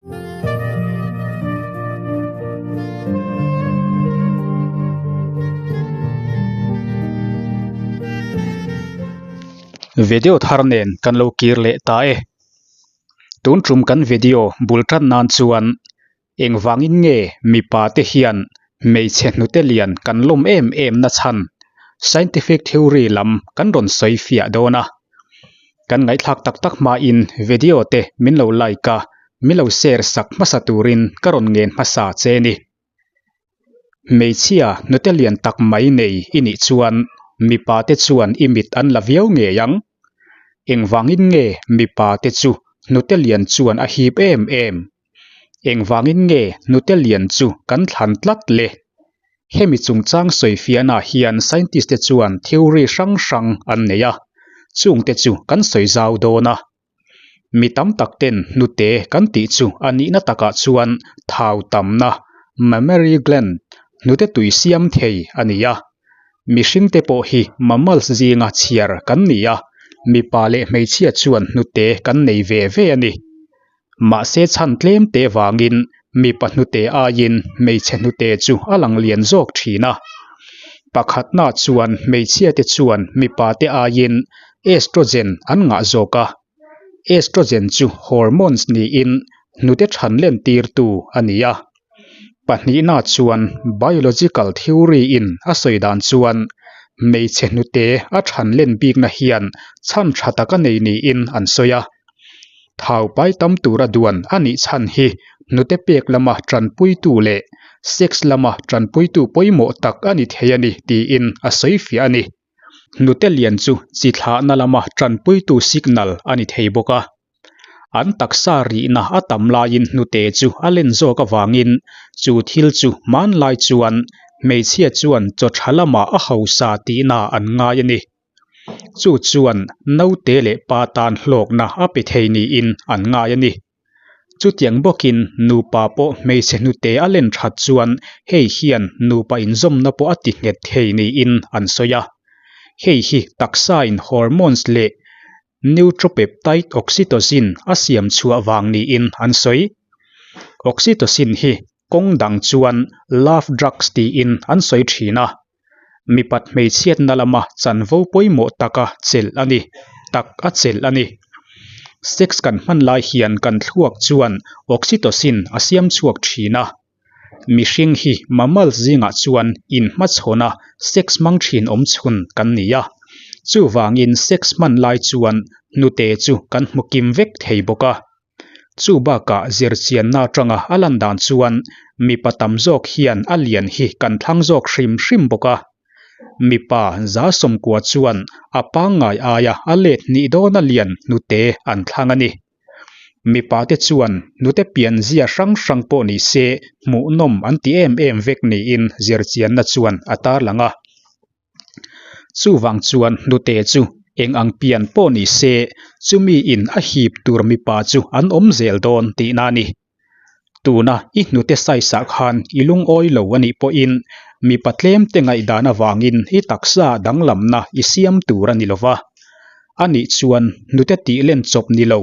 Video thar nen kan lo kir leh ta e. Tun tum kan video bul tan nan chuan Engvangin nge mipa te hian hmeichhe hnute lian kan lawm em em na chhan scientific theory lam kan rawn sawi fiah dawn a. Kan ngaihthlak tak tak hmain video te min lo like a, min lo share sak hmasa turin ka rawn ngen hmasa che ni. Hmeichhia hnute lian tak mai nei i nih chuan mipa te chuan i mit an la viau ngei ang. Engvangin nge mipa te chu hnute lian chuan a hip em em? Engvangin nge hnute lian chu kan thlan tlat le? Hemi chungchang sawifiahnaah hian scientist te chuan theory hrang hrang an nei a, chungte chu kan sawi zau dawn a. Mi tam tak ten hnute kan tih chu a nihna takah chuan thau tamna, mammary gland, hnute tui siam thei a ni a. Mihringte pawh hi mammals zinga chhiar kan ni a, mipa leh hmeichhia chuan hnute kan nei ve ve a ni. Mahse chhan tlem te vangin mipa hnute aiin hmeichhe hnute chu a lang lian zawk thin a. Pakhatna chuan hmeichhia te chuan mipa te aiin estrogen an ngah zawk a. Estrogen chu hormones niin hnute than len tirtu a ni a. Pahnihna chuan biological theory in a sawi dan chuan hmeichhe hnute a than len bikna hian chhan tha tak a nei niin an sawi a. Thau pai tam tura duan a nih chhan hi hnute pek lama tanpuitu leh sex lama tanpuitu pawimawh tak a ni thei a ni tiin a sawi fiah a ni. Hnute lian chu chi thlahna lama tanpuitu signal a ni thei bawk a. An taksa rihna a tam laiin hnute chu a len zawk avangin chu thil chu hmanlai chuan hmeichhia chuan chaw tha lamah a hausa tihna an ngai a ni. Chu chuan naute leh pa tan hlawkna a pe thei niin an ngai a ni. Chutiang bawkin nupa pawh hmeichhe hnute a len that chuan hei hian nupa inzawmna pawh a ti nghet thei niin an sawi a. Hei hi taksain hormones leh neutropeptide oxytocin a siam chhuah vang niin an sawi. Oxytocin hi kawng dang chuan love drugs tiin an sawi thin a. Mipat hmeichhiatna lama chanvo pawimawh taka chelh a ni, tak a chelh a ni. Sex kan hman lai hian kan thluak chuan oxytocin a siam chhuak thin a. Mihring hi mammals zingah chuan inhmachhawna sex hmang thin awm chhun kan ni a. Chuvangin sex hman lai chuan hnute chu kan hmu kim vek thei bawk a. Chu bakah zirchianna atanga a lan dan chuan mipa tam zawk hian a lian hi kan thlang zawk hrim hrim bawk a. Mipa za sawmkua chuan a pangngai aia a let hnih dawna lian hnute an thlang a ni. Mipa te chuan hnute pianzia hrang hrang pawh ni se hmuhnawm an ti em em vek niin zirchianna chuan a tarlang a. Chuvang chuan hnute chu eng ang pian pawh ni se chumi in a hip tur mipa chu an awm zel dawn tihna a ni. Tuna i hnute size ah khan i lungawi lo a nih pawhin mipa tlem te ngaihdan avangin i taksa danglamna i siam tur a ni lova. A nih chuan hnute tih len chawp ni lo.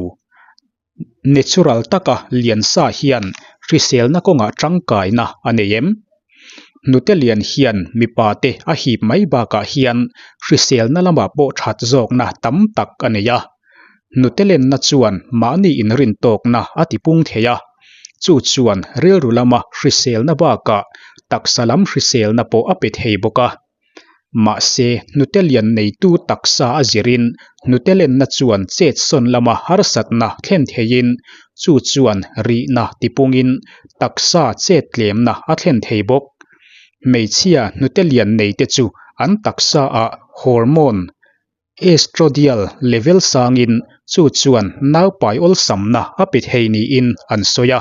Natural taka lian sa hian hriselna kawngah tangkaina a nei em? Hnute lian hian mipa te a hip mai bakah hian hriselna lamah pawh that zawkna tam tak a nei a. Hnute lenna chuan mahni inrin tawkna a tipung thei a, chu chuan rilru lama hriselna bakah taksa lam hriselna pawh a pe thei bawk a. Mahse, hnute lian neitu taksa a zirin hnute lenna chuan chet sawn lama harsatna thlen theiin chu chuan rihna tipungin taksa chet tlemna a thlen thei bawk. Hmeichhia hnute lian neite chu an taksaah hormone estradiol level sangin chu chuan naupai awlsamna a pe thei niin an sawi a.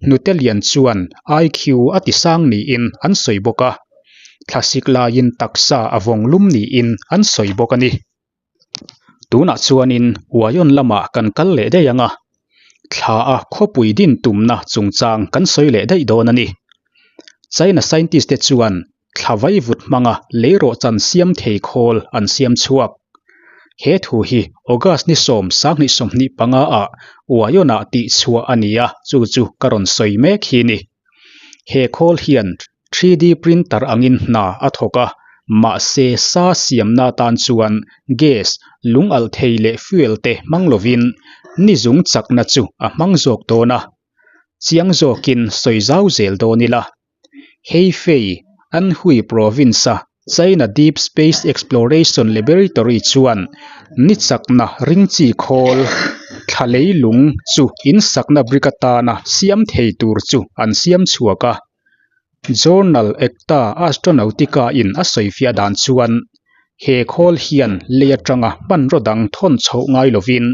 Hnute lian chuan IQ a ti sang niin an sawi bawk a, thlasik laiin taksa a vawng lum niin an sawi bawk a ni. Tunah chuanin Uaiawn lamah kan kal leh daih ang a, thla a khawpui din tumna chungchang kan sawi leh daih dawn a ni. China scientist te chuan Thla vaivut hmanga leirawhchan siam thei khawl an siam chhuak. He thu hi August ni 10 25 ah. Uaiawnah tihchhuah a ni a, chu chu ka rawn sawi mek hi ni. He khawl hian 3D printer angin hna a thawk a, mahse sa siamna atan chuan gas, lung alh thei leh fuel te hmang lovin ni zung chakna chu a hmang zawk dawn a. Chiang zawkin sawi zau zel dawn ila. Hefei, Anhui province-a China Deep Space Exploration Laboratory chuan ni chakna ring chi khawl thla leilung chu insakna brick atana siam thei tur chu an siam chhuak a. Journal Acta Astronautica-in a sawifiah dan chuan he khawl hian lei atanga hmanraw dang thawn chhoh ngai lovin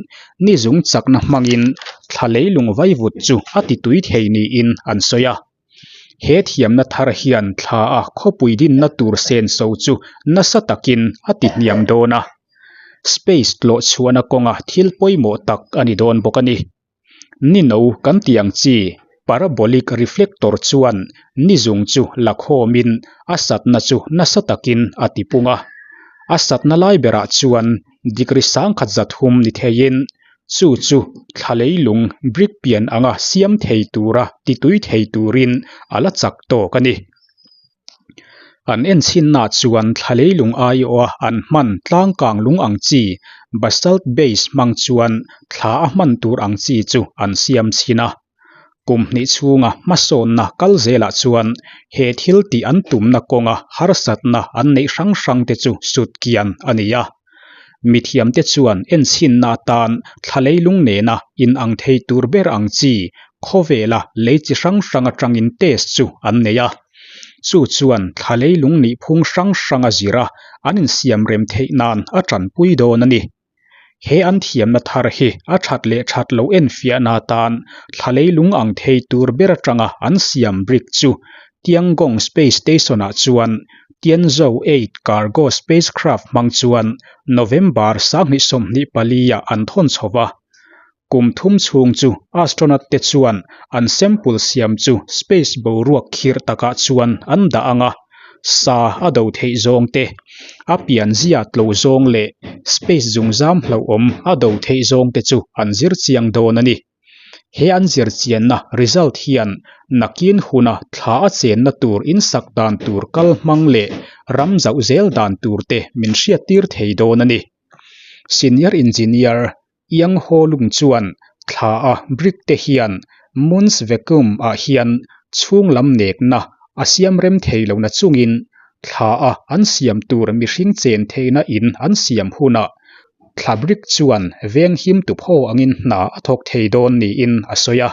ni zung chakna hmangin thla leilung vaivut chu a titui thei niin an sawi a. He thiamna thar hian thla a khawpui dinna tur senso chu nasa takin a ti hniam dawn a, space tlawh chhuahna kawnga thil pawimawh tak a ni dawn bawk a ni. Ni no kan tih ang chi parabolic reflector chuan ni zung chu la khawmin a satna chu nasa takin a ti pung a, a satna lai berah chuan degree sangkhat zathum ni theiin Chu chu thla leilung brick pian anga siam thei tura titui thei turin a la chak tawk a ni. An enchhinna chuan thla leilung aiawha an hman tlangkang lung ang chi basalt base hmang chuan thla a hman tur ang chi chu an siam chhin a. Kum hnih chhunga hmasawnna kal zelah chuan he thil tih an tumna kawnga harsatna an neih hrang hrangte chu sut kian a ni a. Mithiamte chuan enchhinna atan thla leilung nena inang thei tur ber ang chi khawvela lei chi hrang hrang atangin test chu an nei a. Chu chuan thla leilung nihphung hrang hranga zira an insiamrem theih nan a tanpui dawn a ni. He an thiamna thar hi a that leh that loh enfiahna atan thla leilung ang thei tur ber atanga an siam brick chu Tiangong Space Station-ah chuan Tianzhou 8 cargo spacecraft hmang chuan November 2024-ah an thawn chho va. Kum thum chhung chu astronaut te chuan an sample siam chu space boruak khirh takah chuan an dah ang a, sa a do theih zawng te, a pianzia tlo zawng leh space zungzam hlauhawm a do theih zawng te chu an zir chiang dawn a ni. He an zir chianna result hian nakin huna thla a chenna tur insak dan tur kal hmang leh ram zauh zel dan tur te min hriattir thei dawn a ni. Senior Engineer Yang Ho Lung chuan thla a brick te hian Moon's vacuum ah hian chhung lam nekna a siam rem thei lo na chungin thla a an siam tur mihring chen theihna in an siam hunah thla brick chuan veng him tup ho angin hna a thawk thei dawn niin a sawi a.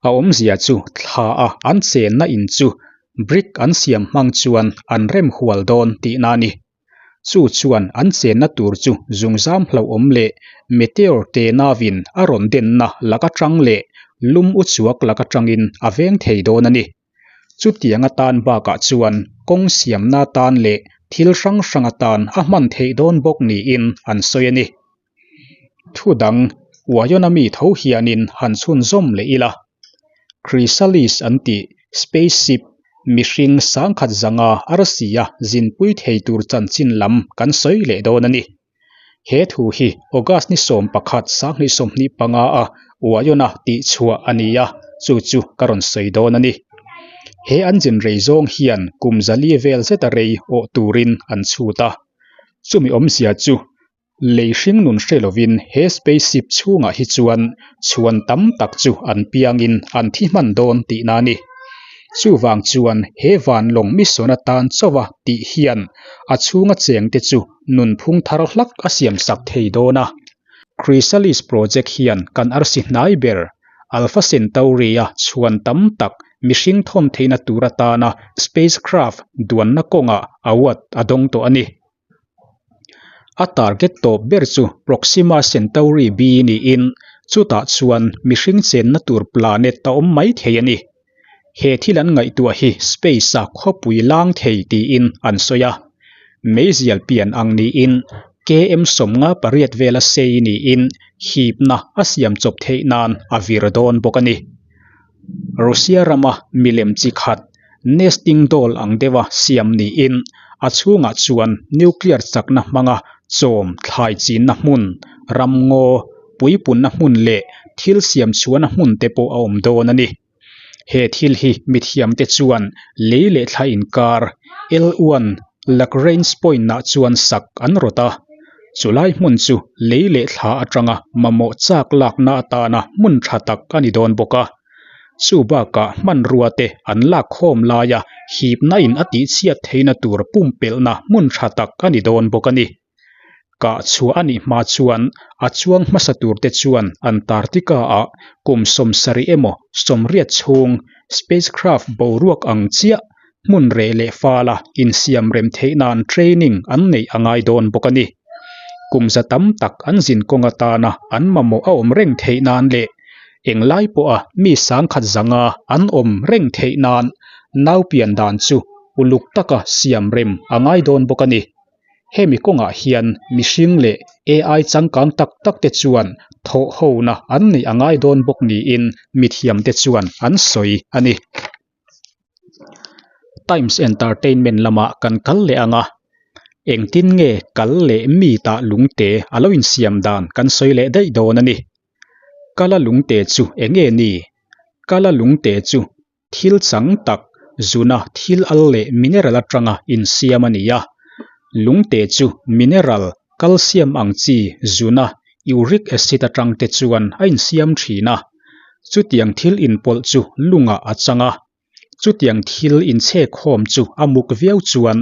A awmzia chu thla a an chenna in chu brick an siam hmang chuan an rem hual dawn tihna a ni. Chu chuan an chenna tur chu zungzam hlauhawm leh meteor te navin a rawn denna lak atang leh lum uchuak lak atangin a veng thei dawn a ni. Chutiang atan bakah chuan kawng siamna atan leh thil hrang hrang atan a hman theih dawn bawk niin an sawi a ni. Thu dang Uaiona mi tho hianin han chhunzawm leh ila. Chrysalis an tih spaceship mihring sangkhat zanga arsia zinpui thei tur chanchin lam kan sawi leh dawn a ni. He thu hi August ni 11 2025 a Uaiona tihchhuah a ni a, chu chu ka rawn sawi dawn a ni. He an zin rei zawng hian kum zali vel zeta rei awh turin an chhut a. Chumi awmzia chu Lei hring nun hre lovin he spaceship chhungah hi chuan chhuan tam tak chu an piangin an thi hman dawn tihna a ni. Chuvang chuan he vanlawng mission atan chauha tih hian a chhunga chengte chu nunphung thar hlak a siamsak thei dawn a. Chrysalis project hian kan arsi hnai ber Alpha Centauri-a chhuan tam tak mihring thawn theihna tur atana spacecraft duanna kawngah award a dawng tawh a ni. A target tawp ber chu Proxima Centauri b niin chutah chuan mihring chenna tur planet a awm mai thei a ni. He thil an ngaihtuah hi space-a khawpui lang thei tiin an sawi a. Meizial pian ang niin KM 58 vela sei niin hipna a siam chawp theih nan a vir dawn bawk a ni. Russia rama milem chi khat nesting doll ang deuha siam niin a chhungah chuan nuclear chakna hmanga chawm thlai chinna hmun, ramngaw, puipunna hmun leh thil siam chhuahna hmun te pawh a awm dawn a ni. He thil hi mithiamte chuan lei leh thla inkar L1 Lagrange point-ah chuan sak an rawt a. Chulai hmun chu lei leh thla atanga mamawh chak lakna atana hmun tha tak a ni dawn bawk a. Chu bakah hmanrua te an lak khawm laia hipna in a tihchhiat theihna tur pumpelhna hmun tha tak a ni dawn bawk a ni. Kah chhuah a nih hma chuan a chuang hmasa tur te chuan Antarctica ah kum 70 emaw 80 chhung spacecraft boruak ang chiah hmun reh leh fala insiam rem theih nan training an neih a ngai dawn bawk a ni. Kum za tam tak an zin kawng atana an mamawh a awm reng theih nan leh englai pawha mi sangkhat zanga an awm reng theih nan nau pian dan chu uluk taka siam rem a ngai dawn bawk a ni. Hemi kawngah hian mihring leh AI changkang tak tak te chuan thawh hona an neih a ngai dawn bawk niin mithiamte chuan an sawi a ni. Times Entertainment lamah kan kal leh ang a, engtin nge kal leh mi tah lungte a lo insiam dan kan sawi leh daih dawn a ni. Kala lungte chu eng nge ni? Kala lungte chu thil chang tak, zuna thil al leh mineral atanga insiam a ni a. Lungte chu mineral, calcium ang chi zuna uric acid atang te chuan a insiam thin a. Chutiang thil inpawlh chu lungah a chang a. Chutiang thil inchhekkhawm chu a muk viau chuan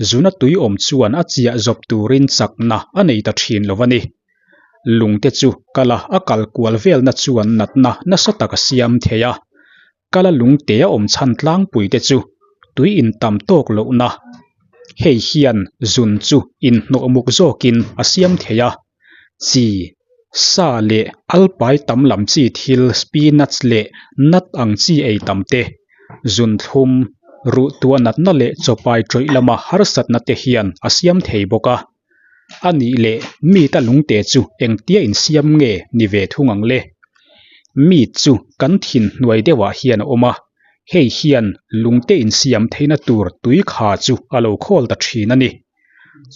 zuna tui awm chuan a chiah zawp turin chakna a nei ta thin lo a ni. Lungte chu kala a kal kual velna chuan natna nasa tak a siam thei a. Kala lungte a awm chhan tlangpuite chu tui intam tawk lohna. Hei hian zun chu inhnawh muk zawkin a siam thei a. Chi, sa leh alpai tam lam chi thil spinach leh nut ang chi ei tam te, zun thlum, ruh tuah natna leh chawpai tawih lama harsatna te hian a siam thei bawk a. A nih leh meat a lungte chu engtia insiam nge ni ve thung ang le? Meat chu kan thin hnuai deuhah hian a awm a, hei hian lungte insiam theihna tur tui kha chu a lo khawl ta thin a ni.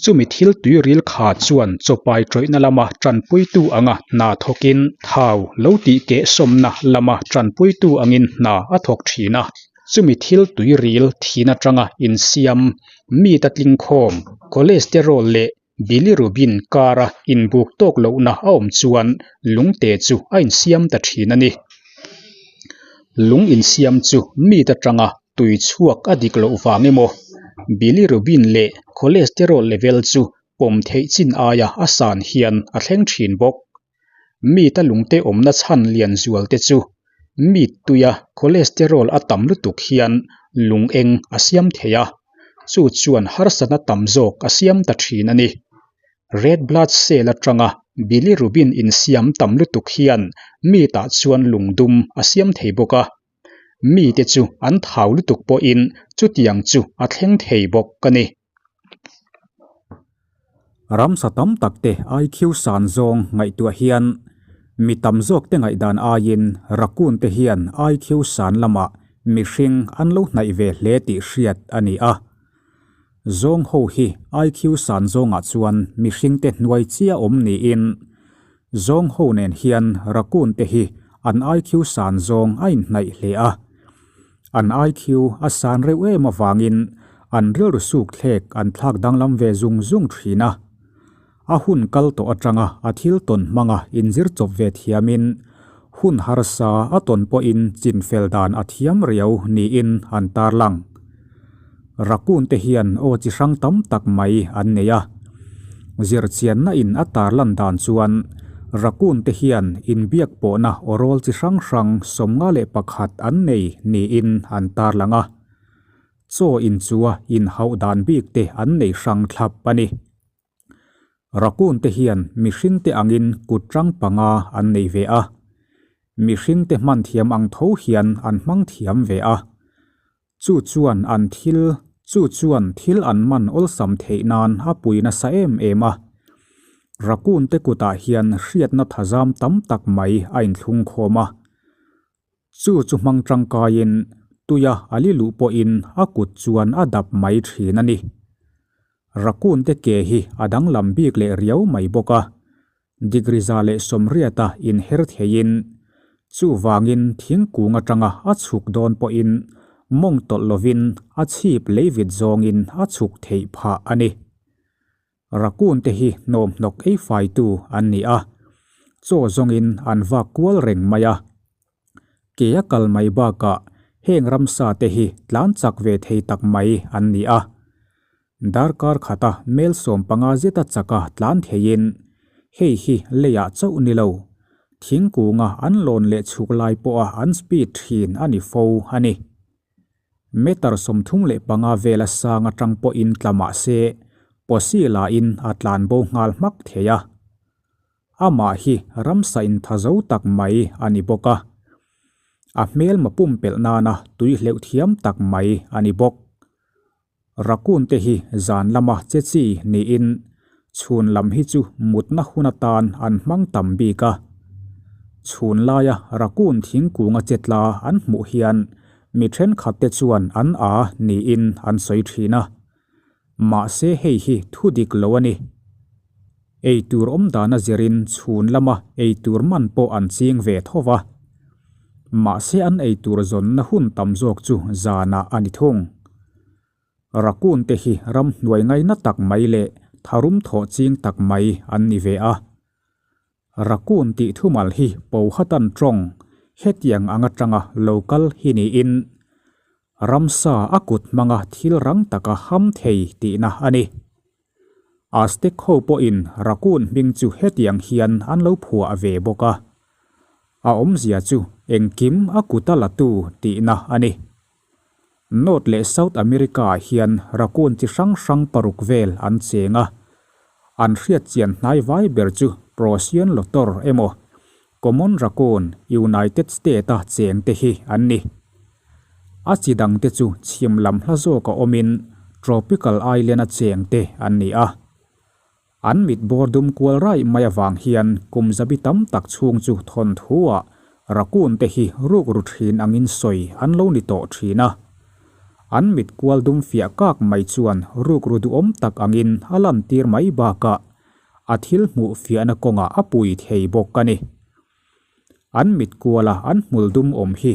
Chumi thil tuiril kha chuan chawpai tawihna lama tanpuitu anga hna thawkin thau lo tih kehsawmna lama tanpuitu angin hna a thawk thin a. Chumi thil tuiril thin atanga insiam meat a tlingkhawm, cholesterol leh bilirubin kara inbuk tawk lohna a awm chuan lungte chu a insiam ta thin a ni. Lung insiam chu meat atanga tui chhuak a dik loh vang emaw, bilirubin leh cholesterol level chu pawm theih chin aia a san hian a thleng thin bawk. Meat a lungte awmna chhan lian zual te chu meat tuia cholesterol a tam lutuk hian lung eng a siam thei a, chu chuan harsatna tam zawk a siam ta thin a ni. Red blood cell atanga bilirubin insiam tam lutuk hian meat ah chuan lungdum a siam thei bawk a. Mite chu an thau lutuk pawhin chutiang chu a thleng thei bawk a ni. Ramsa tam tak te IQ san zawng ngaihtuah hian mi tam zawk te ngaihdan aiin raccoon te hian IQ san lamah mihring an lo hnaih ve hle tih hriat a ni a. Zawng ho hi IQ san zawngah chuan mihring te hnuai chiah awm niin Zawng ho nen hian raccoon te hi an IQ san zawng a inhnaih hle a. An IQ a san reuh em avangin an rilru suk thlek an thlak danglam ve zung zung thin a. A hun kal tawh atanga a thil tawn hmanga inzir chawp ve thiamin hun harsa a tawn pawhin chinfel dan a thiam riau niin an tarlang. Raccoon te hian aw chi hrang tam tak mai an nei a. Zirchianna in a tarlan dan chuan raccoon te hian inbiak pawhna aw rawl chi hrang hrang 51 an nei niin an tarlang a. Chaw inchua inhauh dan bik te an nei hrang thlap a ni. Raccoon te hian mihring te angin kut tang panga an nei ve a. Mihring te hman thiam ang tho hian an hmang thiam ve a. Chu chuan an thil chu chuan thil an man awlsam theih nan a pui nasa em em a. Raccoon te kutah hian hriatna thazam tam tak mai a inthlung khawm a. Chu chu hmang tangkaiin tuia a li luh pawhin a kut chuan a dap mai thin a ni. Raccoon te ke hi a danglam bik leh riau mai bawk a. Degree 180-a inher theiin, chuvangin thingkung atanga a chhuk dawn pawhin mawng tawlh lovin a chhip leivit zawngin a chhuk theih phah a ni. Raccoon te hi hnawmhnawk ei faitu an ni a, chaw zawngin an vak kual reng mai a. Ke a kal mai bakah heng ramsa te hi tlan chak ve thei tak mai an ni a. Darkar khata mel 15 zeta chaka tlan theiin hei hi leiah chauh ni lo, thingkunga an lawn leh chhuk lai pawha an speed thin a ni fo a ni. Meter 35 vela sang atang pawhin tla mah se pawsi lahin a tlan bo nghal hmak thei a. Amah hi ramsa intha zo tak mai a ni bawk a. A hmelma pumpelh nana tui hleuh thiam tak mai a ni bawk. Raccoon te hi zan lama che chi niin chhun lam hi chu mutna hun atan an hmang tam bik a. Chhun laia raccoon thingkunga che tla an hmuh hian mi thenkhat te chuan an a niin an sawi thin a. Mahse hei hi thu dik lo a ni. Ei tur awm dana zirin chhun lama ei tur man pawh an ching ve tho va. Mahse an ei tur zawnna hun tam zawk chu zanah a ni thung. Raccoon te hi ram hnuai ngaina tak mai leh tharum thawh ching tak mai an ni ve a. Raccoon tih thumal hi Powhatan tawng hetiang ang atanga lo kal hi niin ramsa a kut hmanga thil rang taka ham thei tihna a ni. Aztec ho pawhin raccoon hming chu hetiang hian an lo phuah ve bawk a. A awmzia chu engkim a kuta latu tihna a ni. North leh South America-ah hian raccoon chi hrang hrang paruk vel an cheng a. An hriat chian hnai vai ber chu Procyon lotor emaw Common raccoon United State-a cheng te hi an ni. A chi dangte chu chhim lam hla zawka awmin tropical island-a cheng te an ni a. An mit bawr dum kual raih mai avang hian kum zabi tam tak chhung chu thawnthu-ah raccoon te hi ruk ru thin angin sawi an lo ni tawh thin a. An mit kual dum fiah kak mai chuan ruk ru duhawm tak angin a lantir mai bakah a thil hmuh fiahna kawngah a pui thei bawk a ni. An mit kuala an hmul dum awm hi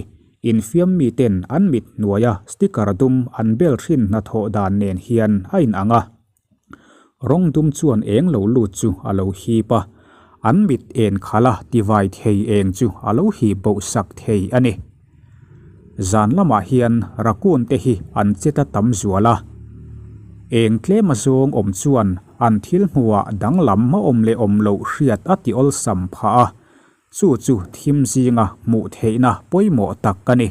infiam miten an mit hnuaia sticker dum an bel thin hnathawh dan nen hian a inang a. Rawng dum chuan eng lo lut chu a lo hip a, an mit en khala tivai thei eng chu a lo hip boh sak thei a ni. Zan lamah hian raccoon te hi an che ta tam zual a. Eng tlem a zawng awm chuan an thil hmuhah danglam a awm leh awm loh hriat a ti awlsam phah a, chu chu thim zinga hmuh theihna pawimawh tak a ni.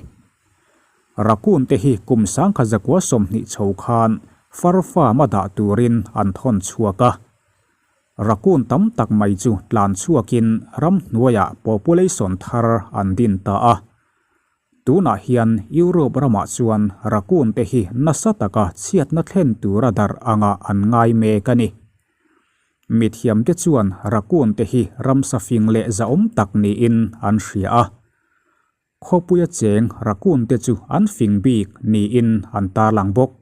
Raccoon te hi kum 1920 chho khan fur farm a dah turin an thawn chhuak a. Raccoon tam tak mai chu tlan chhuakin ramhnuaiah population thar an din ta a. Tunah hian Europe ramah chuan raccoon te hi nasa taka chhiatna thlen tura darh angah an ngai mek a ni. Mithiamte chuan raccoon te hi ramsa fing leh zahawm tak niin an hria a. Khawpuia cheng raccoon te chu an fing bik niin an tarlang bawk.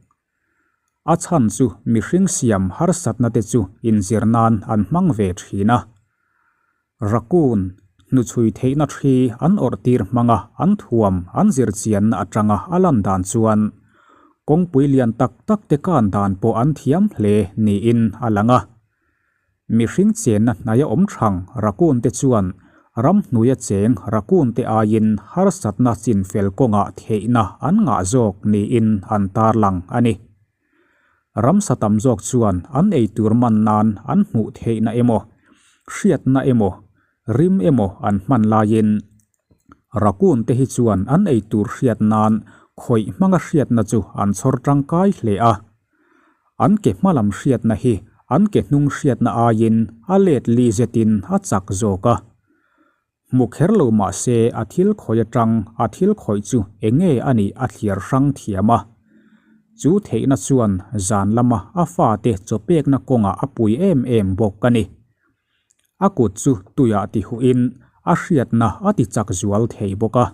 A chhan chu mihring siam harsatna te chu inzir nan an hmang ve thin a. Raccoon hnuchhui theihna thi an awrh tir hmanga an thuam an zir chianna atanga a lan dan chuan kawngpui lian tak tak te kan dan pawh an thiam hle niin a lang a. Mihring chenna hnaia awm thang raccoon te chuan ramhnuaia cheng raccoon te aiin harsatna chinfel kawngah theihna an ngah zawk niin an tarlang a ni. Ramsa tam zawk chuan an eitur man nan an hmuh theihna emaw, hriatna emaw, rim emaw an hman laiin raccoon te hi chuan an eitur hriat nan khawih hmanga hriatna chu an chhawr tangkai hle a. An ke hmalam hriatna hi an ke hnung hriatna aiin a let li zetin a chak zawk a. Hmu kher lo mah se a thil khawih atang a thil khawih chu enge a nih a thliar hrang thiam a. Chu theihna chuan zan lama a fate chaw pekna kawngah a pui em em bawk a ni. A kut chu tuiah tihuhin a hriatna a ti chak zual thei bawk a.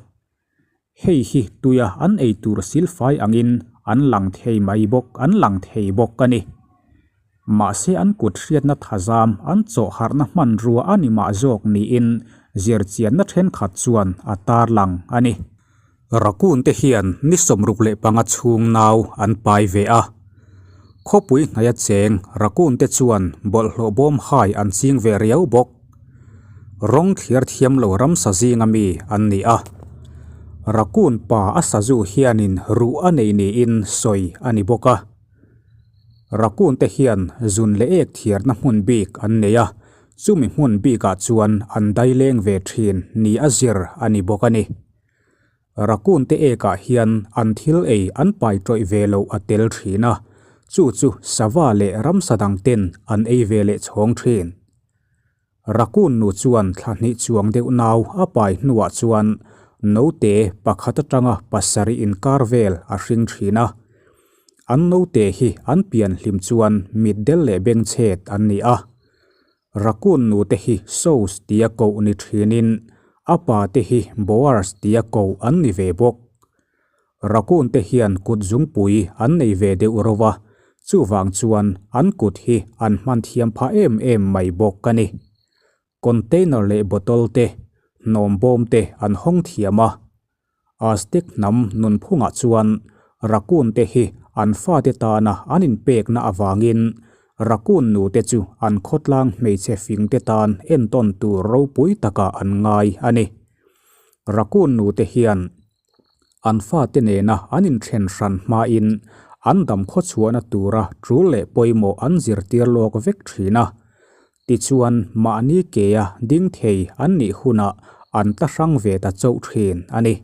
Hei hi tuia an ei tur silfai angin an lang thei mai bawk an lang thei bawk a ni. Mahse an kut hriatna thazam an chawh harhna hmanrua a ni mah zawk niin zirchianna thenkhat chuan a tarlang a ni. Raccoon te hian ni 65 chhung nau an pai ve a. Khawpui hnaia cheng raccoon te chuan bawlhhlawh bawm hai an ching ve riau bawk. Rawng thliar thiam lo ramsa zinga mi an ni a. Raccoon pa a sazu hianin ruh a nei niin sawi a ni bawk a. Raccoon te hian zun leh ek thiarna hmun bik an nei a, chumi hmun bikah chuan an daileng ve thin ni a zir a ni bawk a ni. Raccoon te ekah hian an thil ei an pai tawih ve loh a tel thin a, chu chu sava leh ramsa dang ten an ei ve leh chhawng thin. Raccoon nu chuan thla hnih chuang deuh nau a pai hnuah chuan note pakhat atanga pasarih inkar vel a hring thin a. An note hi an pian hlim chuan mitdel leh bengchhet an ni a. Raccoon nute hi sows tia koh ni thinin a pa te hi boars tia koh an ni ve bawk. Raccoon te hian kut zungpui an nei ve deuh ro va, chuvang chuan an kut hi an hman thiam phah em em mai bawk a ni. Container leh bottle te, hnawm bawm te an hawng thiam a. Aztec hnam nunphungah chuan raccoon te hi an fate tana an inpekna avangin raccoon nute chu an khawtlang hmeichhe fingte tan entawn tur ropui takah an ngai a ni. Raccoon nute hian an fate nena an inthen hran hmain an dam khawchhuahna tura tul leh pawimawh an zirtir lawk vek thin a. Tichuan mahni kea ding thei an nih hunah an tla hrang ve ta chauh thin a ni.